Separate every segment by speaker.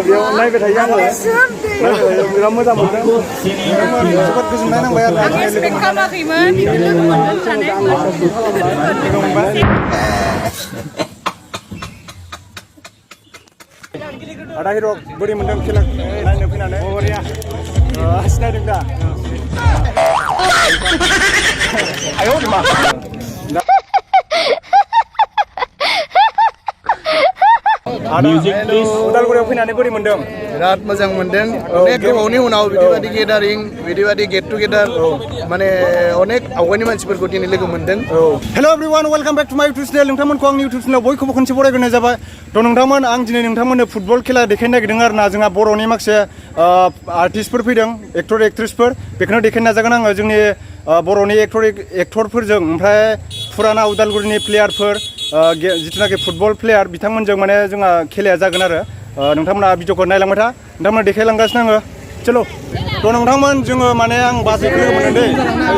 Speaker 1: बेयाव नायबाय थायो आङो बिराद मोजां मोनदों जोबोद गोजोननाय नांबाय आरो
Speaker 2: आं एक्सपेक्ट खालामाखैमोन बिदि लोगो मोनगोन होननानै
Speaker 1: आदा हिर' बोरै मोनदों खेला नायनो फैनानै बरिया सिनायदों दा आयौ मा उदालगुरियाव फैनानै बोरै मोनदों
Speaker 3: बिराद मोजां मोनदों अनेक गोबावनि उनाव बिदिबायदि गेदारिं बिदिबायदि गेट टुगेदार माने अनेक आवगायनि मानसिफोरखौ दिनै लोगो मोनदों
Speaker 1: हेल' एभ्रिवान वेलकाम बेक टु माय इउटुब चेनेल नोंथांमोनखौ आंनि इउटुब चेनेलाव बयखौबो खनसे बरायग्रोनाय जाबाय थ' नोंथांमोन आं दिनै नोंथांमोननो फुटबल खेला देखायनो नागिरदों आरो ना जोंहा बर'नि माखासे आर्टिस्टफोर फैदों एक्टर एक्ट्रेसफोर बेखौनो देखायनो नाजागोन आङो जोंनि बर'नि एक्टरफोरजों ओमफ्राय फुराना उदालगुरिनि प्लेयारफोर जिथुनाखि फुटबल प्लेयार बिथांमोनजों माने जोंहा खेलाया जागोन आरो नोंथांमोना भिडिअखौ नायलांबाय था नोंथांमोना देखायलांगासिनो आङो चलो थ' नोंथांमोन जोङो माने आं बाजैखौ लोगो मोनदों दै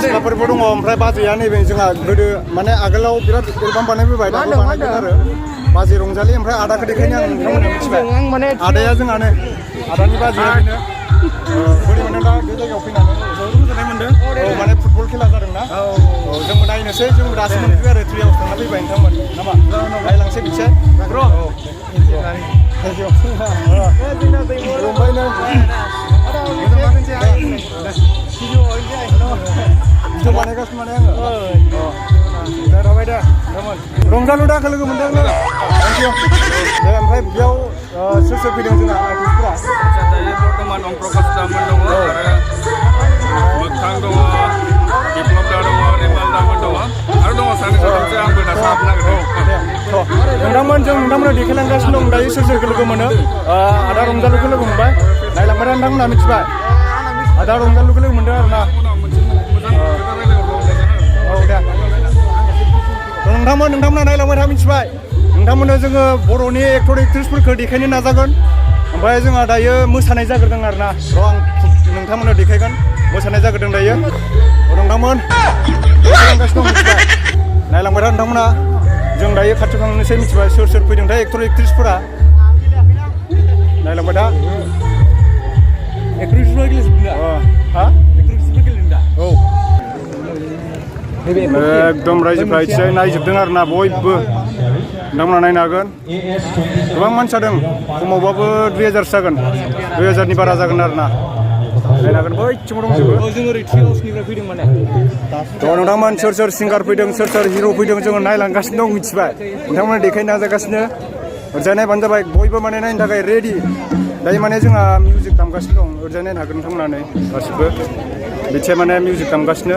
Speaker 1: सिख्लाफोरबो दङ ओमफ्राय बाजैया नैबे जोंहा गोदो माने आगोलाव बिराद एलबाम बानायबोबाय दाबो बानायदों आरो बाजै रंजालि ओमफ्राय आदाखौ देखायनो आं नोंथांमोननो मिथिबाय आदाया जोंहानो आदानि बाजैया बेनो बोरै मोनदों दा बे जायगायाव फैनानै जोबोद गोजोननाय मोनदों औ माने फुटबल खेला जादों ना औ जोंबो नायनोसै जोंबो दासो मोनफैबाय आरो 3 आवार्स थांना फैबाय नोंथांमोन नामा नायलांसै बिथिं र' थेंक इउ भिडिअ बानायगासिनो माने आङो जाबाय दा रंजालु दाखौ लोगो मोनदों आङो थेंक इउ दे ओमफ्राय बेयाव सोर सोर फैदों जोंना आर्टिस्टफोरा
Speaker 4: दायो बर्थमान अंप्रकाश दामोन दङ मोगथां दङ बिप्लब दा दङ रिमाल दामोन दङ आरो दङ सानै साथामसो आंबो दासो हाबनो नागिरदों
Speaker 1: नोंथांमोन जों नोंथांमोना देखायलांगासिनो दं दायो सोर सोरखौ लोगो मोनो आदा रंजालुखौ लोगो मोनबाय नायलांबाय दा नोंथांमोना मिथिबाय आदा रंजालुखौ लोगो मोनदों आरो ना औ दे नोंथांमोना नायलांबाय था मिथिबाय नोंथांमोननो जोङो बर'नि एक्टर एक्ट्रेसफोरखौ देखायनो नाजागोन ओमफ्राय जोंहा दायो मोसानाय जाग्रोदों आरो ना र' आं नोंथांमोननो देखायगोन मोसानाय जाग्रोदों दायो नोंथांमोन देखायलांगासिनो दं मिथिबाय नायलांबाय था नोंथांमोना जों दायो खाथियाव थांनोसै मिथिबाय सोर सोर फैदोंथाय एक्टर एक्ट्रेसफोरा नायलांबाय था औ एकदम रायजोफ्रा एसे नायजोबदों आरो ना बयबो नोंथांमोना नायनो हागोन गोबां मानसि जादों खमावबाबो 2000 जागोन 2000नि बारा जागोन आरो ना नायनो हागोन बयथिंबो दंजोबो जों ओरै 3 हाउसनिफ्राय फैदों माने थ' नोंथांमोन सोर सोर सिंगार फैदों सोर सोर हिर' फैदों जोङो नायलांगासिनो दं मिथिबाय नोंथांमोना देखायनो नाजागासिनो ओरैजाय नायबानो जाबाय बयबो माने नायनो थाखाय रेडि दायो माने जोंहा मिउजिक दामगासिनो दं ओरैजाय नायनो हागोन नोंथांमोना गासिबो बिथिं माने मिउजिक दामगासिनो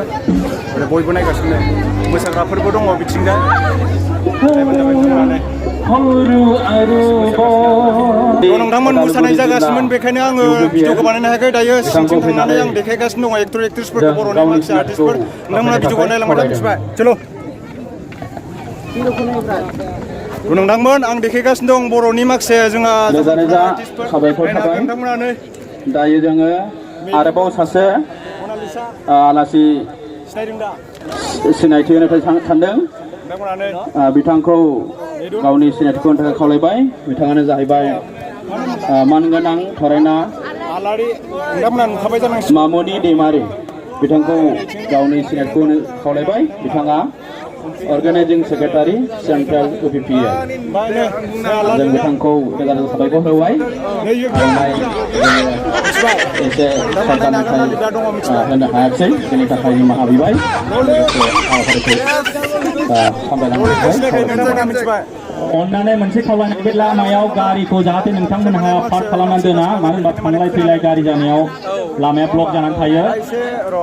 Speaker 1: आरो बयबो नायगासिनो मोसाग्राफोरबो दङ बिथिंजाय नोंथांमोन मोसानाय जागासिनोमोन बेखायनो आङो भिडिअखौ बानायनो हायाखै दायो सिंथिं थांनानै आं देखायगासिनो दङ एक्टर एक्ट्रेसफोरखौ बर'नि माखासे आर्टिस्टफोर नोंथांमोना भिडिअखौ नायलांबाय मिथिबाय चलो नोंथांमोन आं देखायगासिनो दं बर'नि माखासे जोंहा नोंथांमोनानो
Speaker 5: दायो जोङो आरोबाव सासे आलासि सिनायथि होनो थाखाय सानदों बिथांखौ गावनि सिनायथिखौ होनो थाखाय खावलायबाय बिथाङानो जाहैबाय मानगोनां फरायना मामुनि दैमारि बिथांखौ गावनि सिनायथिखौ होनो खावलायबाय बिथाङा अर्गानाइजिं सेक्रेटारि सेन्ट्रेल UPPA जों बिथांखौ रोजा साबायखर होबाय एसे सरकारनिफ्राय होनो हायाखिसै बेनि थाखाय निमाहा बिबाय हाबाफारिखौ अन्नानै मोनसे खावलायनाय बे लामायाव गारिखौ जाहाथे नोंथांमोनहा पार्क खालामनानै दोना मानो होनबा थांलाय फैलाय गारि जानायाव लामाया ब्लक जानानै थायो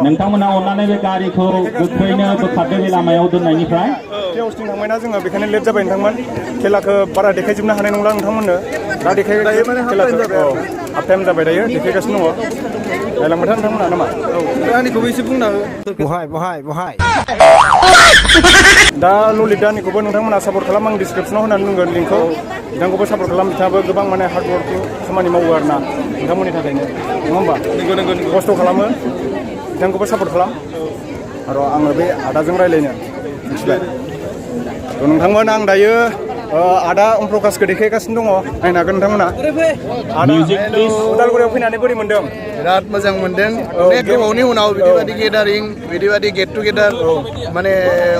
Speaker 5: नोंथांमोना अन्नानै बे गारिखौ गोख्रैनो बोखारदो बे लामायाव दोननायनिफ्राय
Speaker 1: थांबायना जोङो बेखायनो लेट जाबाय नोंथांमोन खेलाखौ बारा देखायजोबनो हानाय नंला नोंथांमोननो दा देखायगासिनो खेलाखौ हाफ टाइम जाबाय दायो देखायगासिनो दङ नायलांबाय था नोंथांमोना नामा
Speaker 3: आंनिखौबो एसे बुंना
Speaker 1: बहाय दा ललित दानिखौबो नोंथांमोना सापर्ट खालाम आं डिसक्रिपसनाव होनानै दोनगोन लिंकखौ बिथांखौबो सापर्ट खालाम बिथाङाबो गोबां माने हार्डवर्किं खामानि मावो आरो ना नोंथांमोननि थाखायनो नङा होमबा खस्थ' खालामो बिथांखौबो सापर्ट खालाम आरो आङो बे आदाजों रायज्लायनो मिथिबाय थ' नोंथांमोन आं दायो आदा अम प्रकाशखौ देखायगासिनो दङ नायनो हागोन नोंथांमोना
Speaker 5: Music, please.
Speaker 1: उदालगुरियाव फैनानै बोरै मोनदों
Speaker 3: बिराद मोजां मोनदों अनेक गोबावनि उनाव बिदिबादि गेदारिं बिदिबादि गेट टुगेदार माने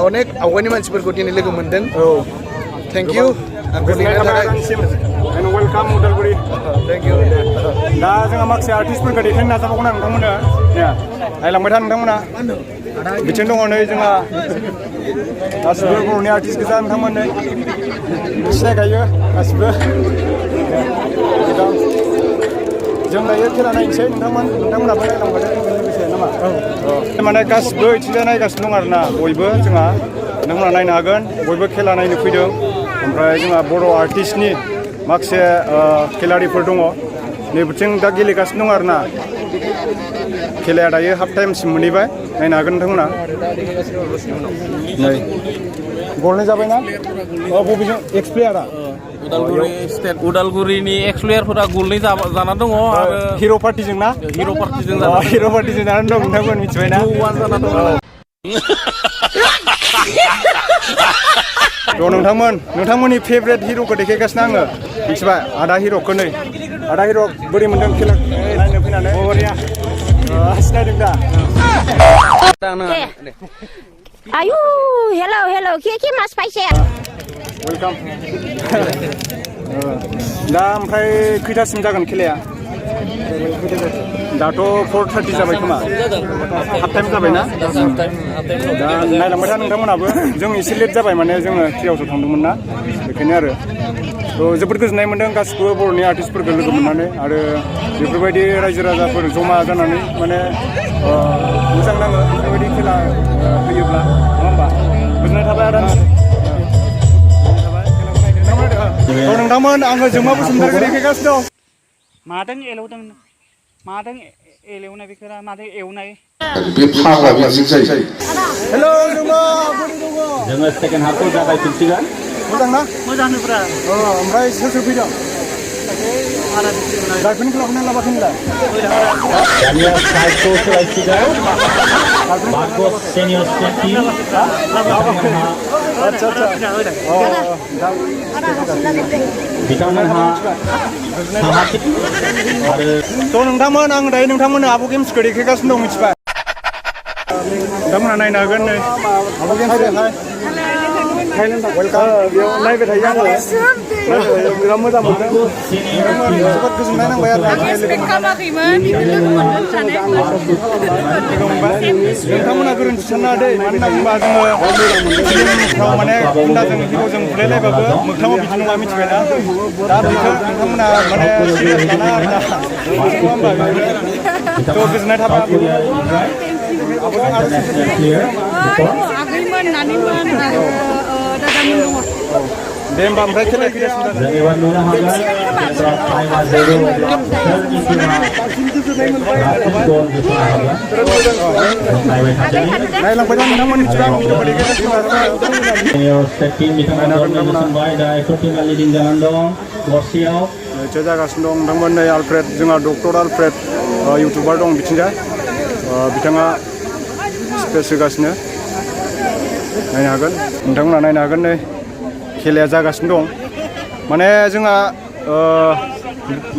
Speaker 3: अनेक आवगायनि मानसिफोरखौ दिनै लोगो मोनदों थेंक इउ
Speaker 1: गोजोननाय थाबाय आंनिसिम वेलकाम उदालगुरि
Speaker 3: थेंक इउ
Speaker 1: दा जोंहा माखासे आर्टिस्टफोरखौ देखायनो नाजाबावगोन आं नोंथांमोननो नायलांबाय था नोंथांमोना बिथिं दङ नै जोंहा गासिबो बर'नि आर्टिस्ट गोजा नोंथांमोननो सिनायखायो गासिबो जों दायो खेला नायनोसै नोंथांमोनाबो नायलांबाय लोगोसे नामा माने गासिबो इथिंजाय नायगासिनो दं आरोना बयबो जोंहा नोंथांमोना नायनो हागोन बयबो खेला नायनो फैदों ओमफ्राय जोंहा बर' आर्टिस्टनि माखासे खेलारिफोर दङ नैबेथिं दा गेलेगासिनो दं आरोना खेलाया दायो हाफ टाइमसिम मोनहैबाय नायनो हागोन नोंथांमोना नै गलनै जाबायना बबेजों एक्स प्लेयारा
Speaker 6: उदालगुरिनि एक्स प्लेयारफोरा गलनै जाना दङ आरो
Speaker 1: हिर' पार्टिजों ना
Speaker 6: हिर' पार्टिजों
Speaker 1: हिर' पार्टिजों जानानै दं नोंथांमोन मिथिबायना
Speaker 6: जाना दङ
Speaker 1: नोंथांमोननि फेभरेट हिर'खौ देखायगासिनो आङो मिथिबाय आदा हिर'खौ नै आदा हिर' बोरै मोनदों खेला नायनो फैनानै सिनायदों दा
Speaker 7: Ayu, hello, ki mas paise.
Speaker 1: Welcome दा ओमफ्राय खैथासिम जागोन खेलाया दाथ' 4:30 जाबाय खोमा हाफ टाइम जाबायना दा नायलांबाय था नोंथांमोनाबो जों एसे लेट जाबाय माने जोङो 3 थांदोंमोन ना बेखायनो आरो थ' जोबोद गोजोननाय मोनदों गासिबो बर'नि आर्टिस्टफोरखौ लोगो मोननानै आरो बेफोरबायदि रायजो राजाफोर जमा जानानै माने मोजां नाङो बेफोरबायदि खेला होयोब्ला नङा होमबा गोजोननाय थाबाय आदा नोंथांमोन आङो जोंमा बसुमतारिखौ देखायगासिनो दं
Speaker 8: मादों एलौदों मादों एलेवनाय बेखौ मादों एवनाय
Speaker 4: बे फाग्ला बिदिनो जायो
Speaker 1: हेलौ जोंमा बोरै दङ
Speaker 5: जोङो सेकेन्ड हाफखौ जागायफिनसिगोन
Speaker 1: मोजां ना
Speaker 8: मोजांफ्रा
Speaker 1: ओमफ्राय सोर फैदों गारफेन खालामनानै लाबाखै नोंलाय
Speaker 5: दानिया साइडखौ सोलायसिगोन बागस सेनियर स्टेट टिम
Speaker 1: आच्छा
Speaker 5: बिथांमोनहा साहाथिं आरो
Speaker 1: थ' नोंथांमोन आं दायो नोंथांमोननो आब' गेम्सखौ देखायगासिनो दं मिथिबाय नोंथांमोनहा नायनो हागोन नै आब' गेम्स वेलकाम बेयाव नायबाय थायो आङो बिराद मोजां मोनदों जोबोद गोजोननाय नांबाय आरो
Speaker 2: एक्सपेक्ट खालामाखैमोन बिदि लोगो मोनगोन होननानै
Speaker 1: नोंथांमोना गोरोन्थि सानना दै मानो होनना बुङोबा जोङो फिल्मफ्राव माने गुन्दाजों हिर'जों बुलायलायबाबो मोगथाङाव बिदि नङा मिथिबायना दा बेखौ नोंथांमोना माने सिरियास लाना आरोना नङा होमबा थ' गोजोननाय थाबाय
Speaker 2: आगैमोन नानिमोन आरो दादामोन दङ
Speaker 1: दे होमबा ओमफ्राय खेला फैगासिनो
Speaker 5: जों एबार नुनो हागोन जेब्ला टाइमा जोबो अब्ला सोरनि टिमा
Speaker 1: नायलांबाय थां नोंथांमोन मिथिबाय आं भिडिअखौ देखायगासिनो
Speaker 5: सेनियर स्टेट टिम बिथांमोना मोसाबाय दा एक्टर टिमा लिडिं जानानै दं गरसेयाव
Speaker 1: निश्चय जागासिनो दं नोंथांमोन नै आलफ्रेड जोंहा डक्टर आलफ्रेड इउटुबार दं बिथिंजाय बिथाङा स्पेस होगासिनो नायनो हागोन नोंथांमोना नायनो हागोन नै खेलाया जागासिनो दं माने जोंहा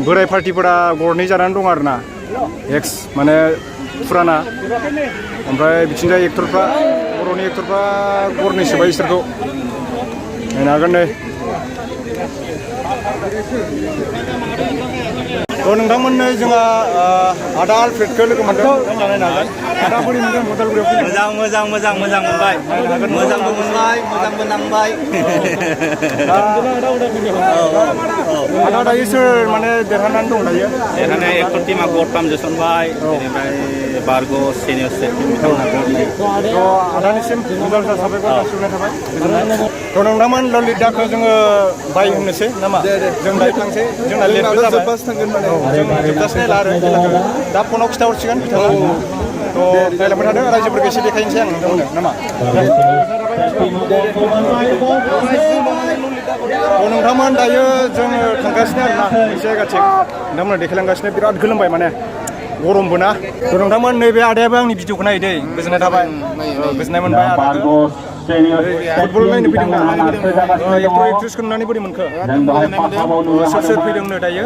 Speaker 1: बोराय पार्टिफोरा गरनै जानानै दं आरोना एक्स माने फुराना ओमफ्राय बिथिंजाय एक्टरफ्रा बर'नि एक्टरफ्रा गरनै सोबाय इसोरखौ नायनो हागोन नै थ' नोंथांमोननो जोंहा आदा आलफ्रेडखौ लोगो मोनदों नोंथांमोना नायनो हागोन आदा बोरै मोनदों उदालगुरियाव
Speaker 8: मोजां मोनबाय मोजांबो मोनबाय मोजांबो नांबाय
Speaker 1: आदा दायो सोर माने देरहानानै दं दायो
Speaker 6: देरहानाय एक्टर टिमा गरथाम जोसनबाय बेनिफ्राय बारग' सेनियर स्टेट टिम बिथांमोना
Speaker 1: थ' आदानिसिम रोजा रोजा साबायखर जासिहरनाय थाबाय गोजोननाय थ' नोंथांमोन ललिताखौ जोङो बाय होननोसै नामा जों दायो थांसै जोंना लेटबो जाबाय
Speaker 3: थांगोन माने
Speaker 1: जों जोबजासे नायला आरो खेलाखौ दा फनाव खिथाहरसिगोन बिथाङा थ' नायलांबाय थादो रायजोफोरखौ एसे देखायनोसै आं नोंथांमोननो नामा नोंथांमोन दायो जोङो थांगासिनो आरोना मोनसे जायगाथिं नोंथांमोना देखायलांगासिनो बिराद गोलोमबाय माने गरमबो ना थ' नोंथांमोन नैबे आदायाबो आंनि भिडिअखौ नायो दै गोजोननाय थाबाय गोजोननाय मोनबाय
Speaker 5: बारगस
Speaker 1: फुटबल नायनो फैदों ना एक्टर एक्ट्रेसखौ नुनानै बोरै मोनखो सोर सोर फैदोंनो दायो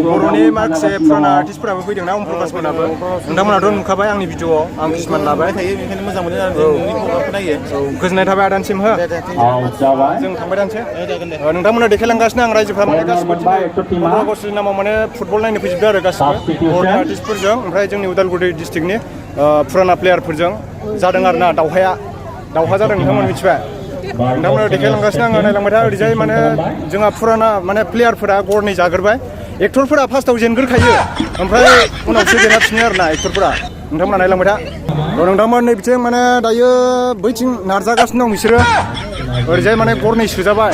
Speaker 1: बर'नि माखासे फुराना आर्टिस्टफोराबो फैदों ना अम प्रकाश मोनाबो नोंथांमोनाथ' नुखाबाय आंनि भिडिअ'आव आं किसुमान लाबाय मोजां मोनो गोजोननाय थाबाय आदानिसिम हो जों थांबाय दानसै नोंथांमोना देखायलांगासिनो आं रायजोफ्रा माने गासिबो गावसोरनि नामाव माने फुटबल नायनो फैजोबदों आरो गासिबो बर'नि आर्टिस्टफोरजों ओमफ्राय जोंनि उदालगुरि डिस्ट्रिक्टनि फुराना प्लेयारफोरजों जादों आरो ना दावहा जादों नोंथांमोन मिथिबाय नोंथांमोना देखायलांगासिनो आङो नायलांबाय था ओरैजाय माने जोंहा फुराना माने प्लेयारफोरा गरनै जाग्रोबाय एक्टरफोरा फार्स्टआव जेनग्रोखायो ओमफ्राय उनावसो देरहाफिनो आरो ना एक्टरफोरा नोंथांमोना नायलांबाय था नोंथांमोन नै बिथिं माने दायो बैथिं नारजागासिनो दं बिसोरो ओरैजाय माने गरनै सोजाबाय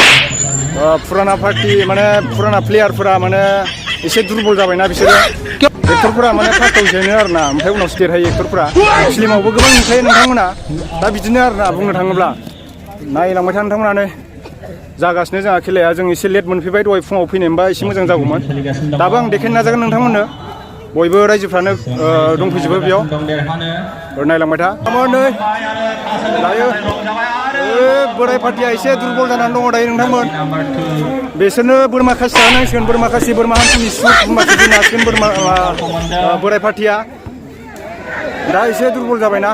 Speaker 1: फुराना पार्टि माने फुराना प्लेयारफोरा माने एसे दुरबल जाबायना बिसोरो एक्टरफोरा माने फार्स्टआव जेनो आरो ना ओमफ्राय उनावसो देरहायो एक्टरफोरा फिल्मावबो गोबां नुखायो नोंथांमोना दा बिदिनो आरो ना बुंनो थाङोब्ला नायलांबाय था नोंथांमोनानो जागासिनो जोंहा खेलाया जों एसे लेट मोनफैबाय दहाय फुङाव फैनाय मोनबा एसे मोजां जागौमोन दाबो आं देखायनो नाजागोन नोंथांमोननो बयबो रायजोफ्रानो दंफैजोबो बेयाव नायलांबाय था नै दायो बोराय पार्टिया एसे दुरबल जानानै दङ दायो नोंथांमोन बिसोरनो बोरमा खासि जानांसिगोन बोरमा खासि बोरमा हान्थुनि सुट बोरमा खासि नासिगोन बोरमा बोराय पार्टिया दा एसे दुरबल जाबायना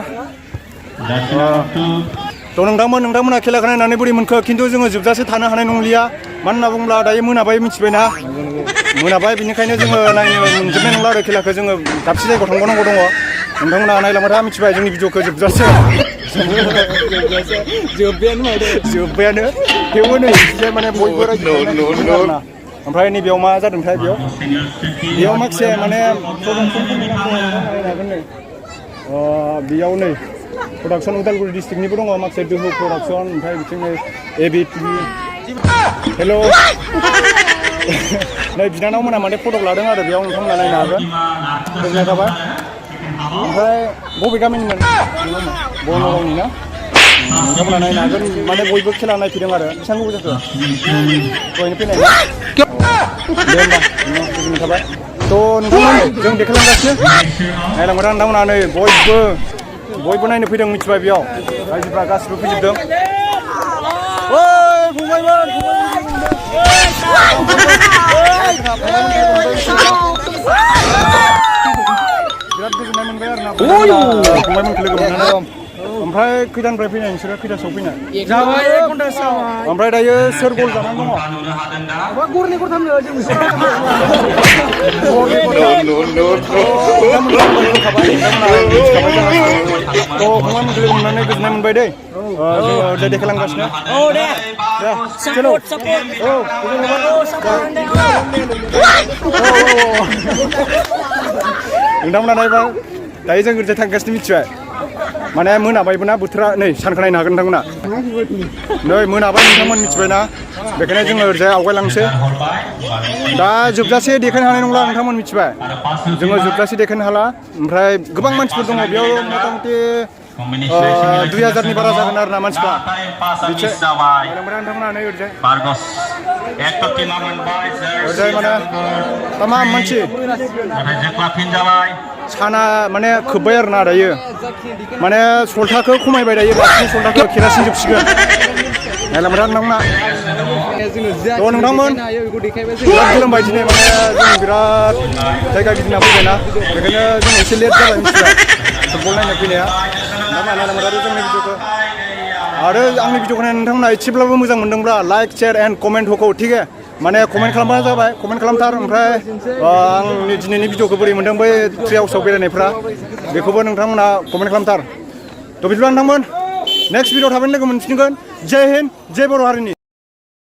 Speaker 1: थ' नोंथांमोना खेलाखौ नायनानै बोरै मोनखो खिन्थु जोङो जोबजासे थानो हानाय नंलिया मानो होनना बुङोब्ला दायो मोनाबाय मिथिबायना मोनाबाय बेनिखायनो जोङो नायनो मोनजोबनाय नंला आरो खेलाखौ जोङो दाबसे जायगायाव थांबावनांगौ दङ नोंथांमोना नायलांबाय था मिथिबाय जोंनि भिडिअखौ जोबजासे जोब्बायानो थेवबो नै माने बयबो रायजो ओमफ्राय नैबेयाव मा जादोंथाय बेयाव माखासे माने बेयाव नै प्रडाक्सन उदालगुरि डिस्ट्रिक्टनिबो दङ माखासे दोहौ प्रडाक्सन ओमफ्राय बिथिं एबि टिभि हेल' नै बिनानाव मोना माने फट' लादों आरो बेयाव नोंथांमोना नायनो हागोन गोजोननाय थाबाय ओमफ्राय बबे गामिनिमोन बनगावनि ना नोंथांमोना नायनो हागोन माने बयबो खेला नायफैदों आरो बेसेबां गोबाव जाखो दहायनो फैनाय ना दे होमबा गोजोननाय थाबाय थ' नोंथांमोन जों देखायलांगासिनो नायलांबाय था नोंथांमोना नै बयबो नायनो फैदों मिथिबाय बेयाव रायजोफ्रा गासिबो फैजोबदों फंबायमोन बिराद गोजोननाय मोनबाय आरो ना फंबायमोनखौ लोगो मोननानै ओमफ्राय खैदानिफ्राय फैनाय नोंसोरो खैदासोआव फैनाय
Speaker 8: जाबाय 1 घन्टासो जाबाय
Speaker 1: ओमफ्राय दायो सोर गल जानानै दङ
Speaker 8: गरनै गरथामनो जों
Speaker 1: फंबायमोनखौ लोगो मोननानै गोजोननाय मोनबाय दै जोङो देखायलांगासिनो नोंथांमोना नायबा दायो जों ओरैजाय थांगासिनो मिथिबाय माने मोनाबायबो ना बोथोरा नै सानखौ नायनो हागोन नोंथांमोना नै मोनाबाय नोंथांमोन मिथिबाय ना बेखायनो जोङो ओरैजाय आवगायलांसै दा जोबजासे देखायनो हानाय नंला नोंथांमोन मिथिबाय जोङो जोबजासे देखायनो हाला ओमफ्राय गोबां मानसिफोर दङ बेयाव मथा मथि 2000नि बारा जागोन आरो ना मानसिफ्रा नोंथांमोना नै ओरैजाय माने तामाम मानसि साना माने खोब्बाय आरो ना दायो माने सल्टाखौ खमायबाय दायो बांसिन सल्टाखौ केरासिन जोबसिगोन नायलांबाय था नोंथांमोना थ' नोंथांमोन बिराद गोलोमबाय दिनै माने जों बिराद जायगा गिदिंना फैबायना बेखायनो जों एसे लेट जाबाय मिथिबाय फुटबल नायनो फैनाया नायलांबाय थादो जोंनि भिडिअखौ आरो आंनि भिडिअखौ नायनो नोंथांमोना एसेब्लाबो मोजां मोनदोंब्ला लाइक शेयार एन्ड कमेन्ट होखौ थिग माने कमेन्ट खालामबानो जाबाय कमेन्ट खालामथार ओमफ्राय आंनि दिनैनि भिडिअखौ बोरै मोनदों बै ट्रि हाउसआव बेरायनायफ्रा बेखौबो नोंथांमोना कमेन्ट खालामथार थ' बिदिब्ला नोंथांमोन नेक्स्ट भिडिअ थाबैनो लोगो मोनफिनगोन जय हिन्द जय बर' हारिनि